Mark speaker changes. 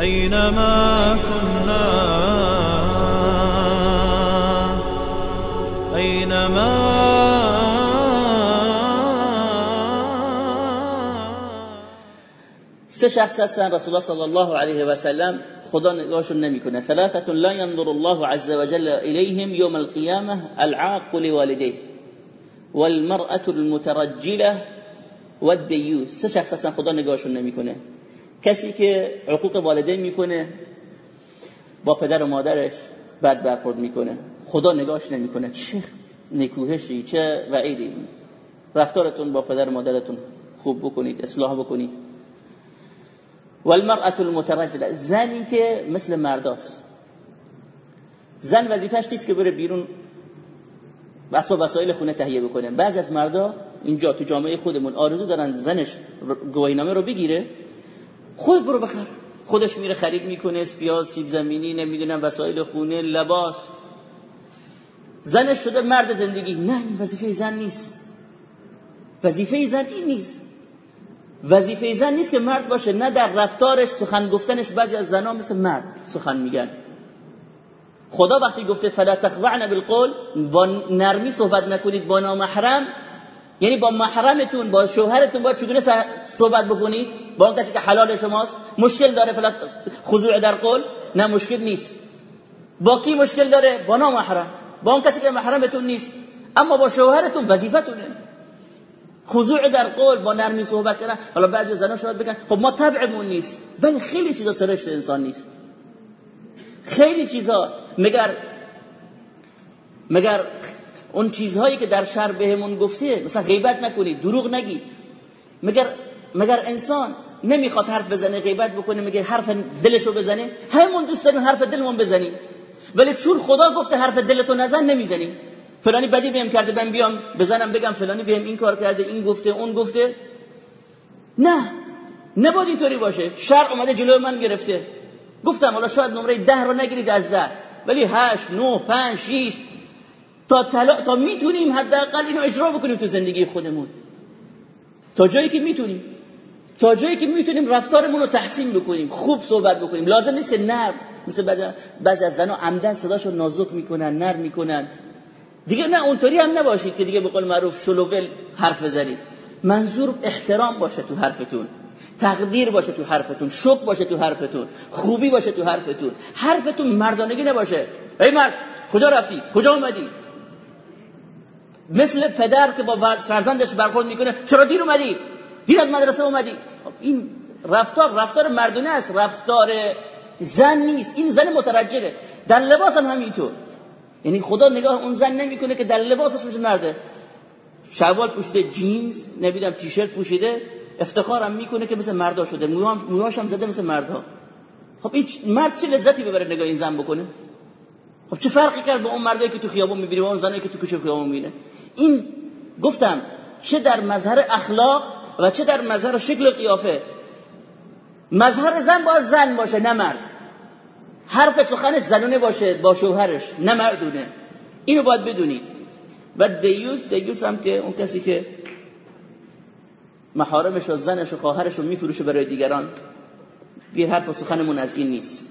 Speaker 1: أينما كنا، أينما.
Speaker 2: سه شخص هستن رسول الله صلی الله علیه و سلم خدا نگاهشون نمیکنه. ثلاثة لا ينظر الله عز وجل إليهم يوم القيامة: العاق لوالديه والمرأة المترجلة والديوث. سه شخص هستن خدا نگاهشون نمیکنه. کسی که عقوق والدین میکنه، با پدر و مادرش بد برخورد میکنه، خدا نگاهش نمیکنه. چه نکوهشی، چه وعیدی. رفتارتون با پدر و مادرتون خوب بکنید، اصلاح بکنید. والمرأة المترجله، زنی که مثل مرداست. زن وظیفه‌اش نیست که بره بیرون اسباب وسایل خونه تهیه بکنه. بعضی از مردا اینجا تو جامعه خودمون آرزو دارن زنش گواهینامه رو بگیره، خود برو بخر، خودش میره خرید میکنه، پیاز، سیب زمینی، نمیدونم وسایل خونه، لباس. زنش شده مرد زندگی. نه، این وظیفه زن نیست. وظیفه زن این نیست. وظیفه زن نیست که مرد باشه، نه در رفتارش، سخن گفتنش. بعضی از زنها مثل مرد سخن میگن. خدا وقتی گفته فلا تخضعن بالقول، با نرمی صحبت نکنید با نامحرم، یعنی با محرمتون، با شوهرتون باید چگونه صحبت بکنید؟ با اون کسی که حلال شماست مشکل داره فلا خضوع در قول؟ نه، مشکل نیست. با کی مشکل داره؟ با نامحرم، با اون کسی که محرمتون نیست. اما با شوهرتون وظیفتونه خضوع در قول، با نرمی صحبت کردن. حالا بعضی زنها شاید بگن خب ما طبعمون نیست، ولی خیلی چیزا سرشت انسان نیست. خیلی چیزا مگر اون چیزهایی که در شرع بهمون گفته، مثلا غیبت نکنید، دروغ نگید. مگر انسان نمیخواد حرف بزنه، غیبت بکنه، مگر حرف دلشو بزنه؟ همون دوست داریم حرف دلمون بزنیم، ولی چون خدا گفته حرف دلتو نزن، نمیزنیم. فلانی بدی بهم کرده، من بیام بزنم بگم فلانی بهم این کار کرده، این گفته، اون گفته. نه، نباید اینطوری باشه. شرع اومده جلوی من گرفته. گفتم حالا شاید نمره 10 رو نگیرید از 10، ولی 8، 9، 5، 6 تا میتونیم حداقل اینو اجرا بکنیم تو زندگی خودمون. تا جایی که میتونیم، تا جایی که میتونیم رفتارمون رو تحسین بکنیم، خوب صحبت بکنیم. لازم نیست که نرم، مثل بعضی از زنها عمدن صداشو نازک میکنن، نرم میکنن دیگه. نه، اونطوری هم نباشید که دیگه به قول معروف شلوول حرف بزنید. منظور احترام باشه تو حرفتون، تقدیر باشه تو حرفتون، شوق باشه تو حرفتون، خوبی باشه تو حرفتون. حرفتون مردانگی نباشه. ای مرد کجا رفتی؟ کجا اومدی؟ مثل پدر که با فرزندش برخورد میکنه، چرا دیر اومدی؟ دیر از مدرسه اومدی. این رفتار رفتار مردونه است، رفتار زن نیست. این زن مترجله. در لباس هم همینطور. یعنی خدا نگاه اون زن نمیکنه که در لباسش مثل مرده، شلوار پوشیده، جینز، نمیدونم تیشرت پوشیده، افتخارم میکنه که مثل مردا شده، موهاش هم زده مثل مردها. خب این مرد چه لذتی ببره نگاه این زن بکنه؟ خب چه فرقی کرد با اون مردایی که تو خیابون میبینی، با اون زنایی که تو کوچه خیابون میبینه؟ این گفتم چه در مظهر اخلاق و چه در مظهر شکل قیافه. مظهر زن باید زن باشه، نه مرد. حرف سخنش زنونه باشه با شوهرش، نه مردونه. اینو باید بدونید. و دیوث هم که اون کسی که محارمش و زنش و خواهرش رو میفروشه برای دیگران. بی حرف و سخنمون از این نیست.